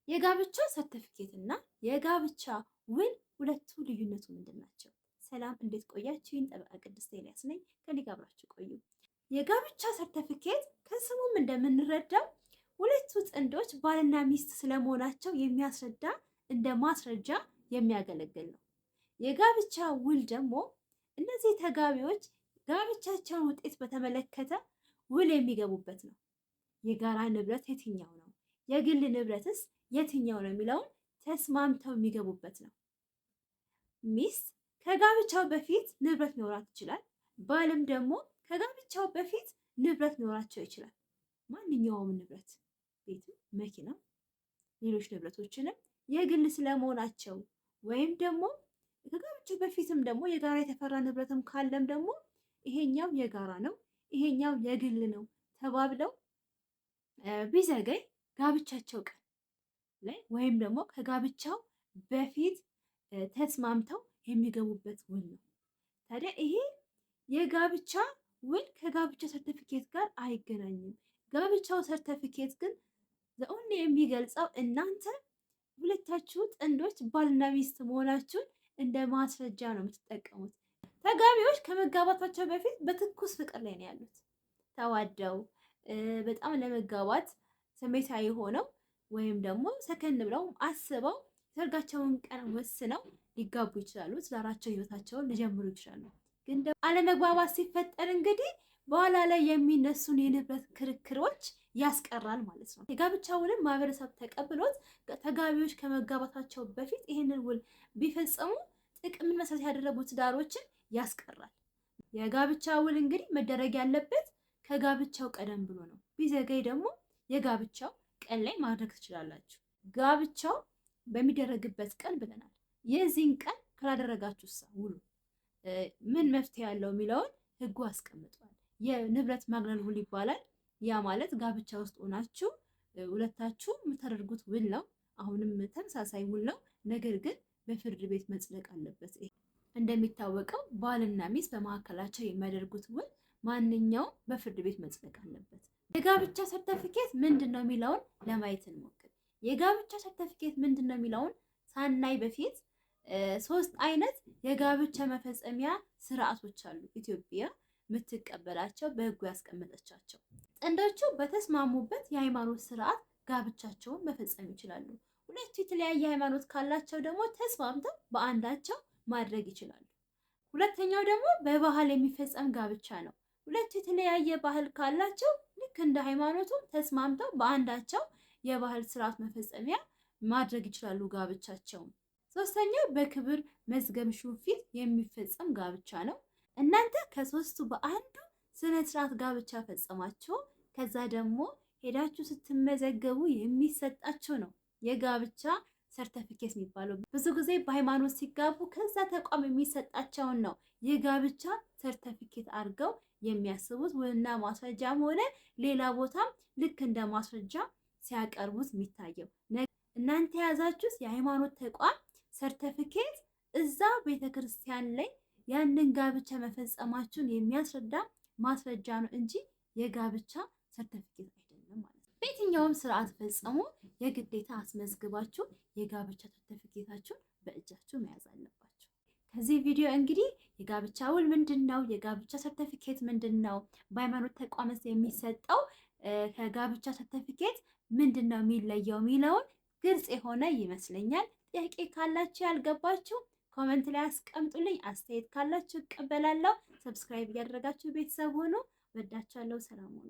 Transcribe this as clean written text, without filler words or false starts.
የጋብቻ ሰርተፊኬት እና የጋብቻ ውል ሁለቱ ልዩነቱ ምንድን ናቸው? ሰላም፣ እንዴት ቆያችሁኝ? ጠበቃ ቅድስት ኤልያስ ነኝ። ከኔ ጋር አብራችሁ ቆዩ። የጋብቻ ሰርተፊኬት ከስሙም እንደምንረዳው ሁለቱ ጥንዶች ባልና ሚስት ስለመሆናቸው የሚያስረዳ፣ እንደ ማስረጃ የሚያገለግል ነው። የጋብቻ ውል ደግሞ እነዚህ ተጋቢዎች ጋብቻቸውን ውጤት በተመለከተ ውል የሚገቡበት ነው። የጋራ ንብረት የትኛው ነው፣ የግል ንብረትስ የትኛው ነው የሚለውን ተስማምተው የሚገቡበት ነው። ሚስት ከጋብቻው በፊት ንብረት ሊኖራት ይችላል። ባልም ደግሞ ከጋብቻው በፊት ንብረት ሊኖራቸው ይችላል። ማንኛውም ንብረት ቤትም፣ መኪናም፣ ሌሎች ንብረቶችንም የግል ስለመሆናቸው ወይም ደግሞ ከጋብቻው በፊትም ደግሞ የጋራ የተፈራ ንብረትም ካለም ደግሞ ይሄኛው የጋራ ነው፣ ይሄኛው የግል ነው ተባብለው ቢዘገይ ጋብቻቸው ቀን ላይ ወይም ደግሞ ከጋብቻው በፊት ተስማምተው የሚገቡበት ውል ነው። ታዲያ ይሄ የጋብቻ ውል ከጋብቻ ሰርተፊኬት ጋር አይገናኝም። ጋብቻው ሰርተፊኬት ግን the only የሚገልጸው እናንተ ሁለታችሁ ጥንዶች ባልና ሚስት መሆናችሁን እንደ ማስረጃ ነው የምትጠቀሙት። ተጋቢዎች ከመጋባታቸው በፊት በትኩስ ፍቅር ላይ ነው ያሉት። ተዋደው በጣም ለመጋባት ስሜታዊ ሆነው ወይም ደግሞ ሰከን ብለው አስበው የሰርጋቸውን ቀን ወስነው ሊጋቡ ይችላሉ። ትዳራቸው ህይወታቸውን ሊጀምሩ ይችላሉ። ግን ደግሞ አለመግባባት ሲፈጠር እንግዲህ በኋላ ላይ የሚነሱን የንብረት ክርክሮች ያስቀራል ማለት ነው። የጋብቻ ውልን ማህበረሰብ ተቀብሎት ተጋቢዎች ከመጋባታቸው በፊት ይህንን ውል ቢፈጽሙ ጥቅምን መሰረት ያደረጉ ትዳሮችን ያስቀራል። የጋብቻ ውል እንግዲህ መደረግ ያለበት ከጋብቻው ቀደም ብሎ ነው። ቢዘገይ ደግሞ የጋብቻው ቀን ላይ ማድረግ ትችላላችሁ። ጋብቻው በሚደረግበት ቀን ብለናል። የዚህን ቀን ካላደረጋችሁ ውሉ ምን መፍትሄ ያለው የሚለውን ህጉ አስቀምጧል። የንብረት ማግለል ውል ይባላል። ያ ማለት ጋብቻ ውስጥ ሆናችሁ ሁለታችሁ የምታደርጉት ውል ነው። አሁንም ተመሳሳይ ውል ነው። ነገር ግን በፍርድ ቤት መጽደቅ አለበት። እንደሚታወቀው ባልና ሚስት በመካከላቸው የሚያደርጉት ውል ማንኛውም በፍርድ ቤት መጽደቅ አለበት። የጋብቻ ሰርተፊኬት ምንድን ነው የሚለውን ለማየት እንሞክር። የጋብቻ ሰርተፊኬት ምንድን ነው የሚለውን ሳናይ በፊት ሶስት አይነት የጋብቻ መፈጸሚያ ስርዓቶች አሉ ኢትዮጵያ የምትቀበላቸው፣ በህጉ ያስቀመጠቻቸው። ጥንዶቹ በተስማሙበት የሃይማኖት ስርዓት ጋብቻቸውን መፈጸም ይችላሉ። ሁለቱ የተለያየ ሃይማኖት ካላቸው ደግሞ ተስማምተው በአንዳቸው ማድረግ ይችላሉ። ሁለተኛው ደግሞ በባህል የሚፈጸም ጋብቻ ነው። ሁለቱ የተለያየ ባህል ካላቸው ልክ እንደ ሃይማኖቱ ተስማምተው በአንዳቸው የባህል ስርዓት መፈጸሚያ ማድረግ ይችላሉ ጋብቻቸውን። ሶስተኛው በክብር መዝገብ ሹም ፊት የሚፈጸም ጋብቻ ነው። እናንተ ከሶስቱ በአንዱ ስነ ስርዓት ጋብቻ ፈጸማችሁ፣ ከዛ ደግሞ ሄዳችሁ ስትመዘገቡ የሚሰጣችሁ ነው የጋብቻ ሰርተፊኬት የሚባለው። ብዙ ጊዜ በሃይማኖት ሲጋቡ ከዛ ተቋም የሚሰጣቸውን ነው የጋብቻ ሰርተፊኬት አድርገው የሚያስቡት። ውልና ማስረጃም ሆነ ሌላ ቦታም ልክ እንደ ማስረጃ ሲያቀርቡት የሚታየው እናንተ የያዛችሁት የሃይማኖት ተቋም ሰርተፊኬት እዛ ቤተክርስቲያን ላይ ያንን ጋብቻ መፈጸማችሁን የሚያስረዳ ማስረጃ ነው እንጂ የጋብቻ ሰርተፊኬት አይደለም ማለት ነው። በየትኛውም ስርዓት ፈጽሞ የግዴታ አስመዝግባችሁ የጋብቻ ሰርተፊኬታችሁን በእጃችሁ መያዝ አለባችሁ። ከዚህ ቪዲዮ እንግዲህ የጋብቻ ውል ምንድን ነው? የጋብቻ ሰርተፊኬት ምንድን ነው? በሃይማኖት ተቋምስ የሚሰጠው ከጋብቻ ሰርተፊኬት ምንድን ነው የሚለየው የሚለውን ግልጽ የሆነ ይመስለኛል። ጥያቄ ካላችሁ ያልገባችሁ comment ላይ አስቀምጡልኝ። አስተያየት ካላችሁ እቀበላለሁ። Subscribe እያደረጋችሁ ቤተሰብ ሆኑ። ወዳችኋለሁ። ሰላም ሁኑ።